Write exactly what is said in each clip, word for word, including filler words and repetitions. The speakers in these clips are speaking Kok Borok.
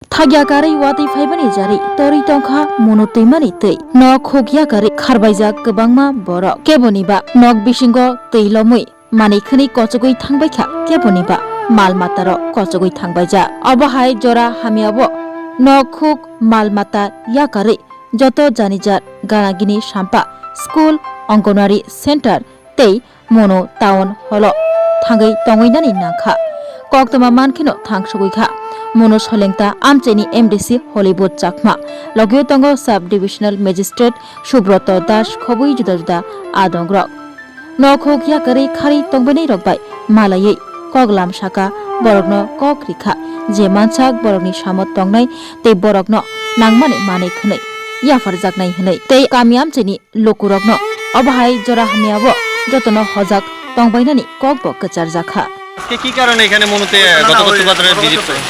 Thagya karwi watwi phaibani jari torwi tongkha Munu twimani twi. Nok huk yakarwi kharbaijak kwbangma borok. Keboni ba nok bisingo twi lomwi manwi khwnwi kochogwi thangbaikha, keboni ba mal matarok kochogwi thangbaijak. Obo hai jora hamyao nok huk mal mata yakarwi joto janijar ganagini sampa, school, Anganwadi center tei Munu town hall-o thangwi tongwinani nangkha. Koktwma mankheno thangsugwi kha. Munu solengta amchaini M D C Hollywood Chakma, logio tongo sub divisional magistrate Subroto Das khobwi juda juda adongrok. Nok huk yakarwi kharwi tongbainai rok bai malaiwi kok lam saka, borokno kok rikha je mansak borokni samo tongnai tei borokno nangmani manwi khwnwi yapharjaknai hwnwi tei kami amchaini lukurokno obo hai jora hamyao jotono hojak tongbainani kokbo kwcharjakha. আজকে কি কারণে এখানে মনুতে গতকাল শুক্রবার ভিজিট করে?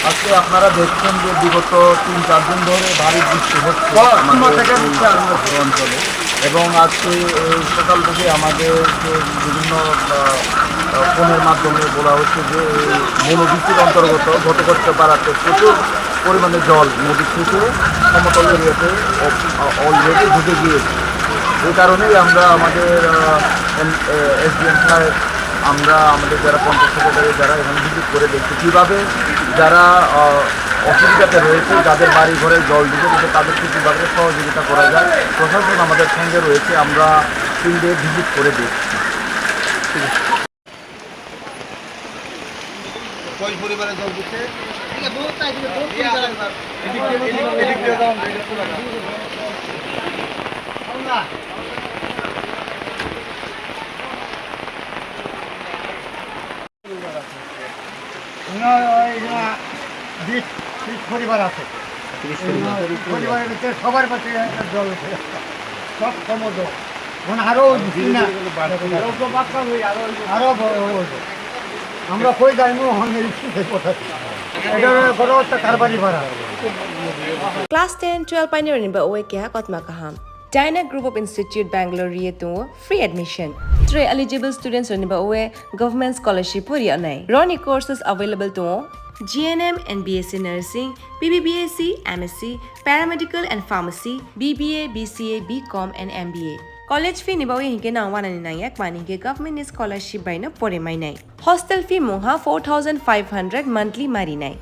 আজকে আপনারা দেখছেন যে বিগত তিন চার দিন ধরে ভারী বৃষ্টি হচ্ছে আমাদের এই অঞ্চলে। এবং আজকে এই সকাল থেকে আমাদের যে বিভিন্ন, আহ, আহ, ফোনের মাধ্যমে বলা হচ্ছে যে এই মনোবৃত্তির অন্তর্গত ঘটকরচা পাড়াতে প্রচুর পরিমাণে জল নদী থেকে সমতল এরিয়াতে অ-, আ-, already ঢুকে গিয়েছে। এই কারণেই আমরা আমাদের, আহ, এম-, এ, এসডিএম সাহেব, আমরা আমাদের যারা পঞ্চায়েত সেক্রেটারি, যারা এখানে ভিজিট করে দেখছি কীভাবে যারা, আহ, অসুবিধাতে রয়েছে, যাদের বাড়ি ঘরে জল ঢুকে গেছে, তাদেরকে কীভাবে সহযোগিতা করা যায়। প্রশাসন আমাদের সঙ্গে রয়েছে, আমরা ফিল্ডে ভিজিট করে দেখছি। কয় পরিবারে জল ঢুকছে? এদিক দিয়ে, এদিক দিয়ে যাওয়া যায়, এটা খোলা যায়। না, ওই যে বিশ, ত্রিশ পরিবার আছে। ত্রিশ পরিবার। পরিবারের ভিতরে সবার পাশে একটা জল উঠে। সব সমুদ্র। মানে আরো ওই দিন না। আরো বড়, বড়, বড়। আমরা কই যাইমু, ওখানে এই কোথায়? এটা হলো বড় একটা কারবারি পাড়া। Class ten, twelve painirokni ba oe keha kotma kaham. Dyna Group of Institute Bangalore ri tongo free admission. Tre eligible students rokni ba oe government scholarship pori anai. Roni courses available tongo G N M and B S C Nursing, B B B S C, M S C, Paramedical and Pharmacy, B B A, B C A, B Com and M B A. College fee ni bagwi hinkhe nang wanani nangya, mani hinkhe government ni scholarship bai no pore mainai. Hostel fee mungha four thousand five hundred monthly marinai.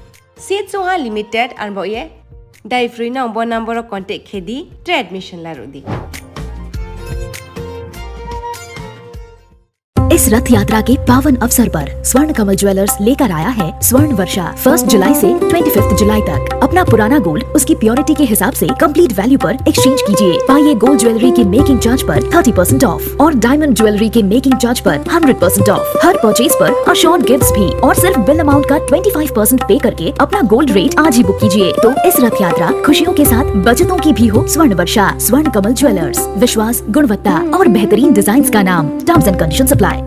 Seats wngha limited, arbo ye dai free no bo number o contact khe di, tre admission la rw di. इस रथ यात्रा के पावन अवसर पर स्वर्ण कमल ज्वेलर्स लेकर आया है स्वर्ण वर्षा। फर्स्ट जुलाई से ट्वेंटी फिफ्थ जुलाई तक अपना पुराना गोल्ड उसकी प्योरिटी के हिसाब से कंप्लीट वैल्यू पर एक्सचेंज कीजिए। पाइए गोल्ड ज्वेलरी के मेकिंग चार्ज पर थर्टी परसेंट ऑफ और डायमंड ज्वेलरी के मेकिंग चार्ज पर हंड्रेड परसेंट ऑफ। हर परचेज पर अश्योर्ड गिफ्ट्स भी और सिर्फ बिल अमाउंट का ट्वेंटी फ़ाइव परसेंट पे करके अपना गोल्ड रेट आज ही बुक कीजिए। तो इस रथ यात्रा खुशियों के साथ बचतों की भी हो। स्वर्ण वर्षा, स्वर्ण कमल ज्वेलर्स, विश्वास, गुणवत्ता और बेहतरीन डिजाइन्स का नाम। Terms and conditions apply.